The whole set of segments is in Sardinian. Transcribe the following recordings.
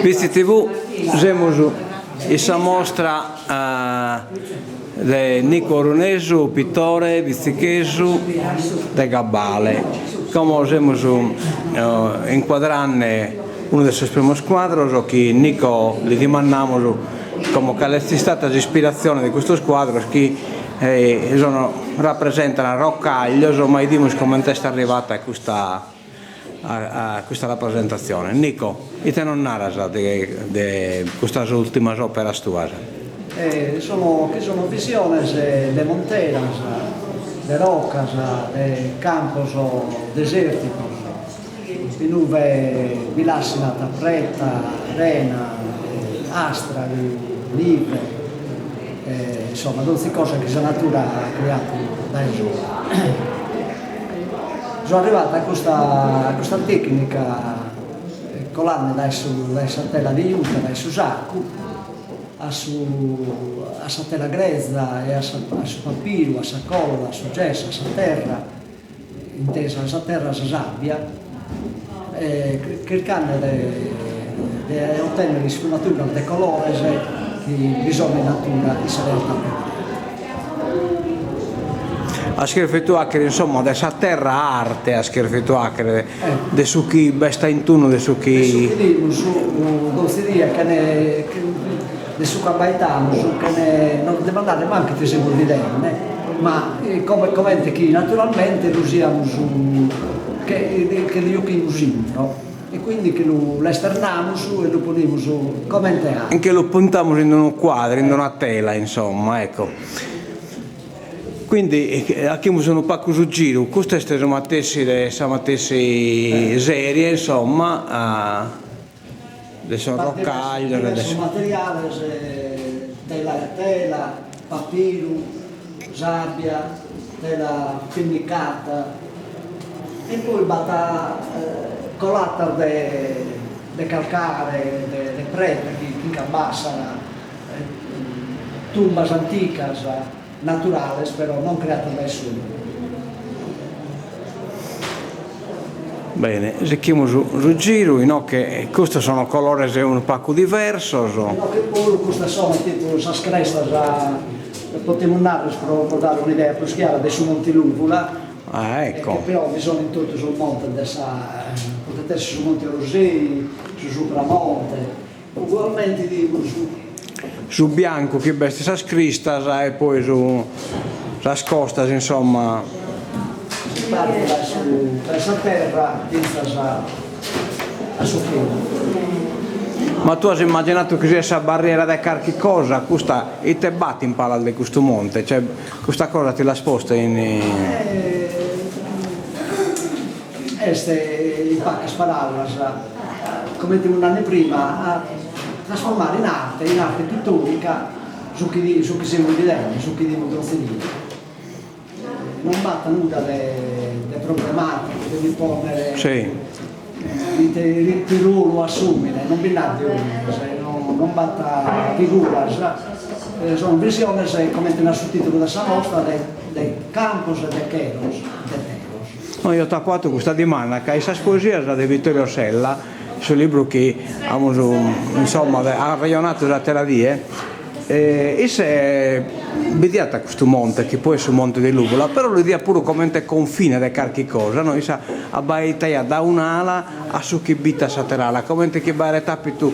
Bitzi TV, semus in sa mostra de Nicu Orunesu, pitore bitzichesu de Gabbale. Como semus incuadrande unu de sos primos cuadros chi Nico li dimandamus como cale est istada s'ispiratzione de custos cuadros chi sono rapresentan rocaglios ma 'idimus comente est arrivata a custa a custa rapresentatzione. Nico, ite nos naras de de custas ultimas operas tuas? Sono chi sono visiones de monteras, de rocas, de campos deserticos in ue bi lassinat preta, rena, astragu, nive, insomma donzi cosa chi sa natura at criatu dae sola. So arrivatu a custa a custa tecnica colande dae su dae sa tela de juta, dae su saccu a su a sa tela grezza e a sa a su papiru, a sa colla, a su gesso, a sa terra, intesa sa terra sa sabbia, e chircande de de otennere isfumaturas de colores chi bi sono in natura in sa realtà. As cherfitu 'achere insomma de sa terra arte as cherfitu 'achere de su chi b'est a intunnu de su chi. De su chi 'idimus donzi die chene de su chi abbaitamus chene nos dimandare mancu ite semus bidende ma come comente chi naturalmente lu siamus che che lu juchimus intro e quindi che lu l'esternamus e lu ponimus comente arte. Nche lu puntamus in unu cuadru, in una tela insomma, ecco. Quindi 'achimus unu pagu su giru, custu est su matessi de sa matessi serie insomma, de sos rocaglios e de sos materiales, tela e tela, papiru, sabbia, tela pinnicata e poi b'at colatas de calcare, de preta chi nch'abbassan tumbas anticas, naturales però non creatas dae s'omine. Bene, sichimus su giru, inoche custos sono colores unu pagu diversos. Inoche puru custas sono tipu sas crestas, potimus narrer pro pro dare un'idea prus chiara de su Monti Lùvula, Ah ecco. e però bi sono in totu sos montes de sa, podet esser su Monte Orosei, su Supramonte, Ugualmente 'idimus. Su biancu chi b'est sas cristas e poi su sas costas insomma. Si partit dae su dae sa terra fintzas a su chelu. Ma tu as immaginatu chi siat sa barriera de carchi cosa, custa ite b'at in palas de custu monte, cioè custa cosa ti l'as posta in. Est, in pagas paràulas, comente unu annu prima, a trasformare in arte, in arte pitòrica, su chi su chi semus bidende, su chi 'idimus donzi die. Non b'at nudda de de problemàticu, de bi pònnere ite ite ruolu assùmine, non bi nd'at de òmines, non b'at figuras, sono visiones, comente narat su tìtulu de sa mostra, de de campos e de chelos, de telos. No, eo t'apo 'atu custa dimanda ca in sas poesias de Vittorio Sella, su libru chi amus insomma arrejonatu s'atera die, isse bidiat custu monte chi poi est su monte de Lùvula, però lu 'idiat puru comente confine de carchi cosa, no, issa abbaitaiat da un'ala a su chi b'it a s'atera ala, comente chi b'aeret apitu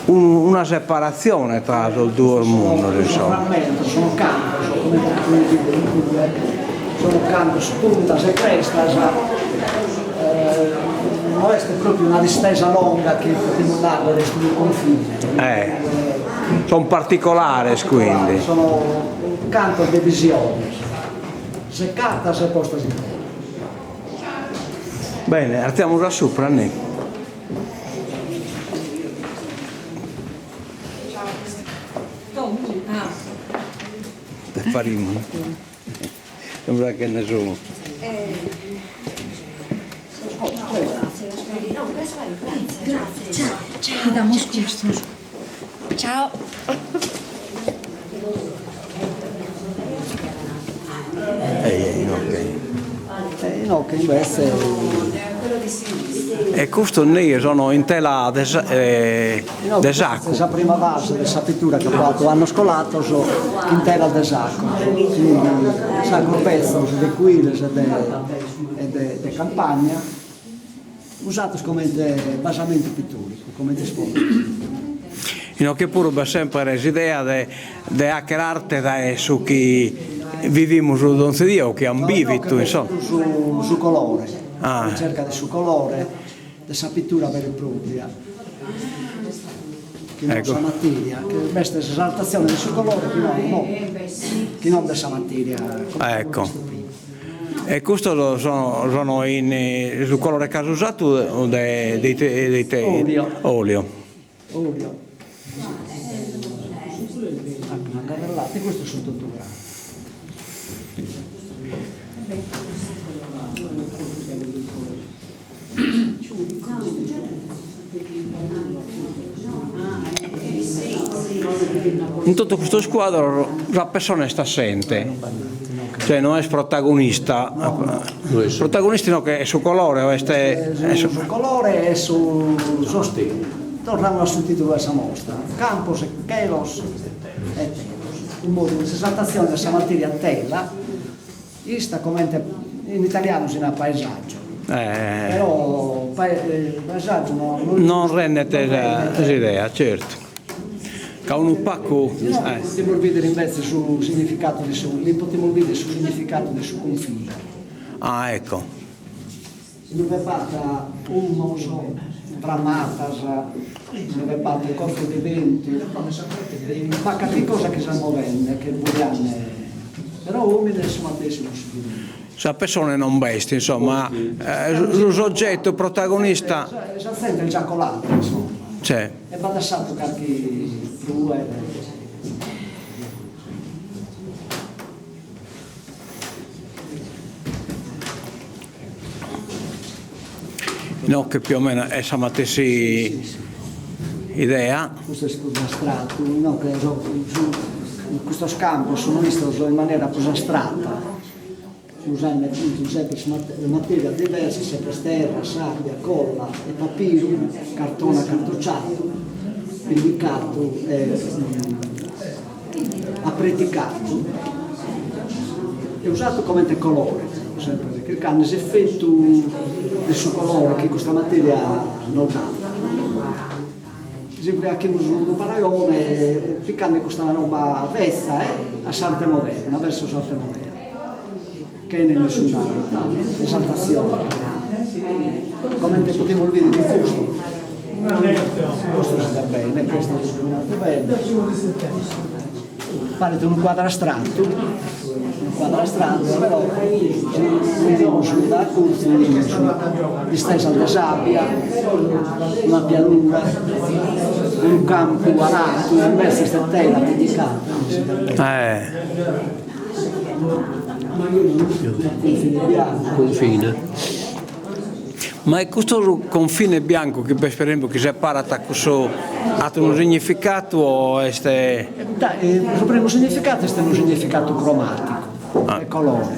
una separatzione tra sos duos mundos, insomma. Sono frammentos, sono cantos, comente podimus bìdere in cue, sono cantos, puntas e crestas, no est propriu una distesa longa chi podimus nàrrere est unu confine. Eh, son particolares quindi. Sono cantos de visiones, secadas e postas in terra. Bene, artziamus a supra, Ni. Te farimu. Sembra che ne sono. Ciao. Ehi, ehi, inoghe. E inoghe invece. E custos nies sono in tela de de sacu. Sa prima fase de sa pittura chi apo fatu annos colados in tela de sacos, sacos betzos de cuiles e de de campagna usados comente basamentu pittoricu, comente isfondo. Inoghe puru b'est semper s'idea de de 'acher arte dae su chi vivimus donzi die o chi an bivitu, insomma. Su su colore, sa ricerca de su colore, de sa pittura vera e propria, chi non sa materia, che b'est s'esaltazione de su colore chi no no chi non de sa materia. Ecco. E custos sono sono in su colore ch'as usatu de de ite de ite Olio. Olio. Olio. Una carrellata, e custos sunt totu gratis. In totu custos cuadros sa pessona est assente, cioè no est protagonista, protagonista inoghe est su colore o est Su colore e su sostenu. Torramus a su titulu de sa mostra, Campos e chelos e telos, in modu chi s'esaltatzione de sa materia tela Ista comente in italianu si narat paesaggio, però paesaggio no non rendet s'idea, certu, ca unu pagu Si no podimus bìdere imbetzes su significadu de su, li podimus bìdere su significadu de su confine. Ah ecco. Inube b'at umos, bramatas, inube b'at corfos de bentu, b'at carchi cosa chi s'est movende, chi est buriande, però omine su matessi non si bidet. Sa pessone non b'est, insomma, su soggettu protagonista. Sa zente est già colada, insomma, e b'at dassadu carchi prùere. Inoghe più o meno est sa matessi idea. Custu est prus astratu, inoghe custos campos sun istos in manera prus astrata, usende appuntu sempre materias diversas, sempre terra, sabbia, colla e papiru, cartone accartocciatu, pinnicatu e apreticatu e usatu comente colore, sempre chircande s'efetu de su colore chi custa materia nos dat. Si faghimus unu paragone picande custa roba betza a s'arte moderna, verso s'arte moderna, chene nessuna esaltatzione, comente podimus bìdere in custu. Custu si dat bene, custu est illuminadu bene. Paret unu cuadru astratu, unu cuadru astratu, però si bidimus da acurtzu bidimus distesas de sabbia, una pianura, unu campu aradu, imbetzes de tela pinnicada. Confine. Ma e custu confine biancu chi b'est per esempio chi separat cussu at unu significatu o est. Su primu significatu est unu significatu cromaticu, de colore,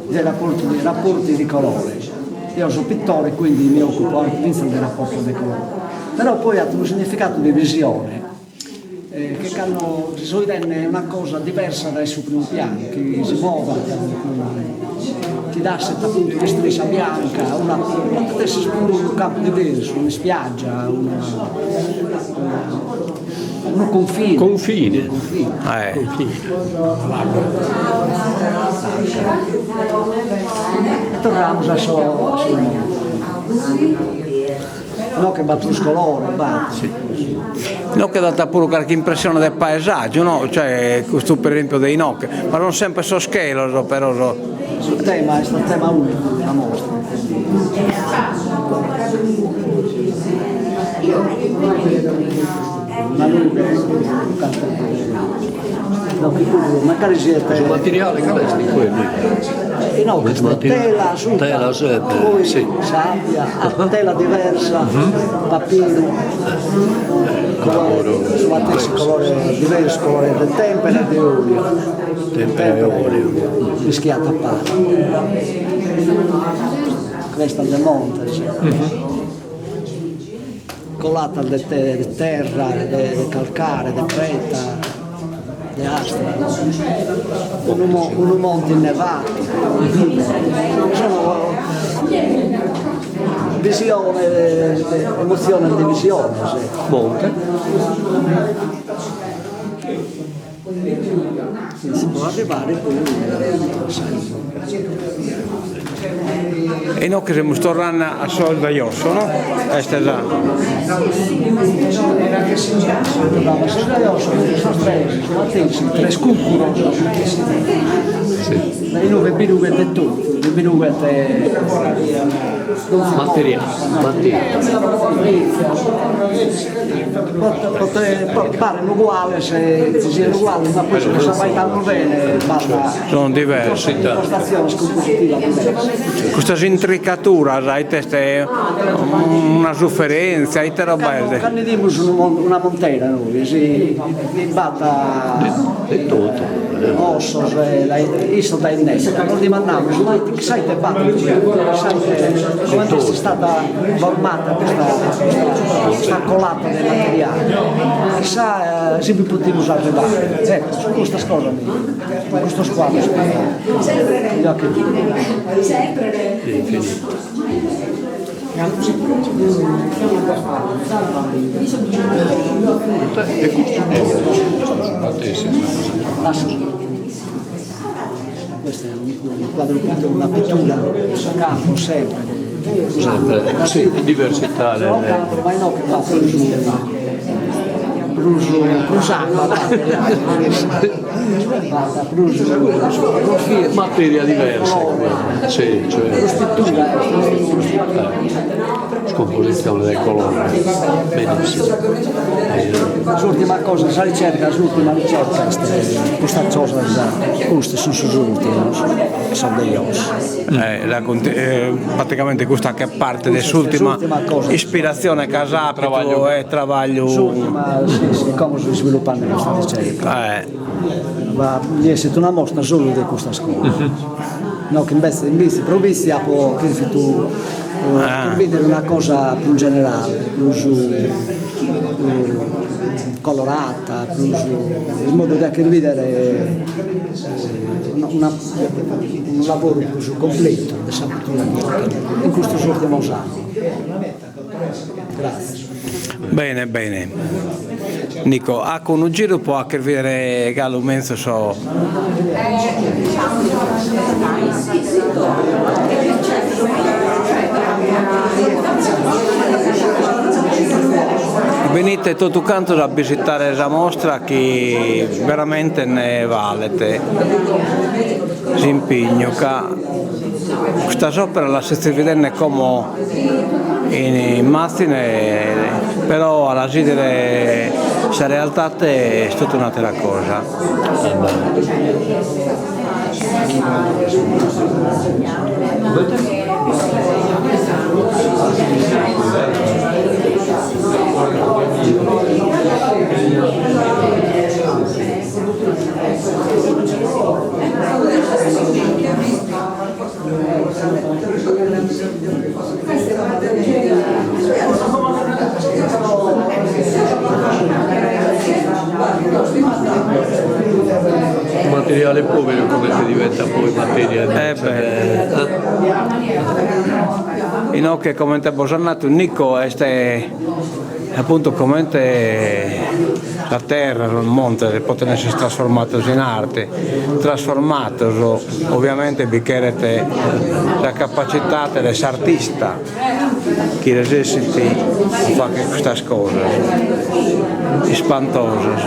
de rapportu de rapporti di colore. Deo so pittore quindi mi occupo anche fintzas de rapportos de colore. Però poi at unu significatu de visione che cando si so 'idende una cosa diversa dae su primu pianu, chi si movat, chi lasset appuntu un'istriscia bianca, una podet esser puru unu campu diversu, un'ispiaggia, una unu confine. Confine. E torramus a su a su No che b'at prus colore, b'at. No che dat puru carchi impressione de paesaggiu, no, cioè custu per esempio de inoghe, ma sun sempre sos chelos però so. Su tema est unu tema unicu de sa mostra, una lughe no chi puru mancari siet. Su materiale cale est in quelli? Inoghe est tela suta, tela sempre, poi sì. sabbia, tela diversa, papiru, colore, su matessi colore diversu, colore de tempera e de olio. Tempera e olio. Mischiata a pare. Crestas de montes, colatas de terra, de calcare, de preta, de astra, unu monte innevadu, sono visiones, emotziones de visiones. Monte. Si po arribare poi E inoghe semus torrende a sos de josso, no? Est sa. Torramus a sos de josso, sos tres, su matessi, tres cucuros. Inoghe bi rughet de totu, bi rughet Materiale, materia. Paren uguales, chi sian uguales, ma poi si los abbaidamus bene b'at Sono diversi. impostatziones cumpositivas diversas. Custas intricaturas, ite est una suferentzia, ite roba est? Cando 'idimus una montera nois bi b'at De totu. Ossos e issos dae innedda, nos dimandamus ma chissà ite b'at in chissà ite comente est istada formata custa custa colata de materiale, chissà si bi podimus arribare, ecco sun custas cosas mi custos cuadros chi deo apo bidu. E custu custu matessi Questo è un quadro una pittura campo sempre. Sempre, sì, diversità. Ma inoghe b'at prus prus prus abba b'at prus Materia diversa, sì, cioè prus pittura prus pittura. Scomposizione del colore, benissimo. S'urtima cosa, sa ricerca, s'urtima ricerca est custas cosas, custos sun sos urtimos, sos de josso. Eh, praticamente custa che parte de s'ultima ispiratzione chi as apidu e trabagliu. S'urtima, si, si, como so isvilupande custa ricerca. Eh. Ma mi essit una mostra solu de custas cosas. No chi imbetze in Bitzi, pro Bitzi apo cherfidu bìdere una cosa prus generale, prus colorata, prus in modu de fagher bìdere una unu lavoru prus cumpletu de sa pittura in custos ùrtimos annos. Gratzias. Bene bene Nico, aco unu giru po 'acher bidere galu menzus so. Benite totu cantos a bisitare sa mostra chi veramente nde valet s'impignu ca custas operas las sezis bidende como in immazine però a las 'idere sa realtate est totu un'atera cosa. Materiale povero come diventa poi materia Eh beh. Inoghe comente bos at natu Nico est appuntu comente sa terra, sos montes poten esser trasformados in arte, trasformados ovviamente bi cheret sa capacitade de s'artista chi resessit a fagher custas cosas ispantosas.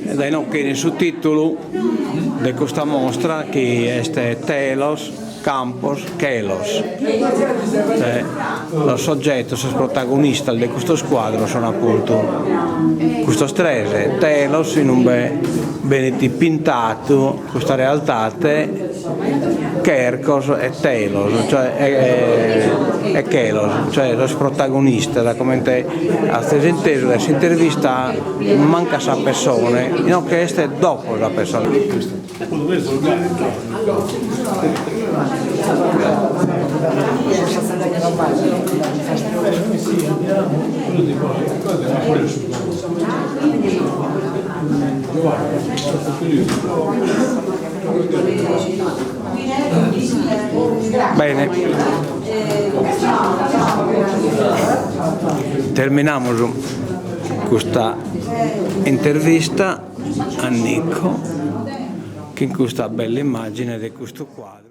E dae inoghe 'enit su tìtulu de custa mostra chi est Telos, Campos, Chelos. Sos soggetos, sos protagonistas de custos cuadros sono apuntu custos tres, Telos in ube benit pintadu custa realtade, Chercos e Telos, cioè e Chelos, cioè sos protagonistas, comente azis intesu dae s'intervista mancat sa pessone, inoghe est dopo sa pessone. Bene, terminamus custa intervista a Nico chin custa bella immagine de custu cuadru.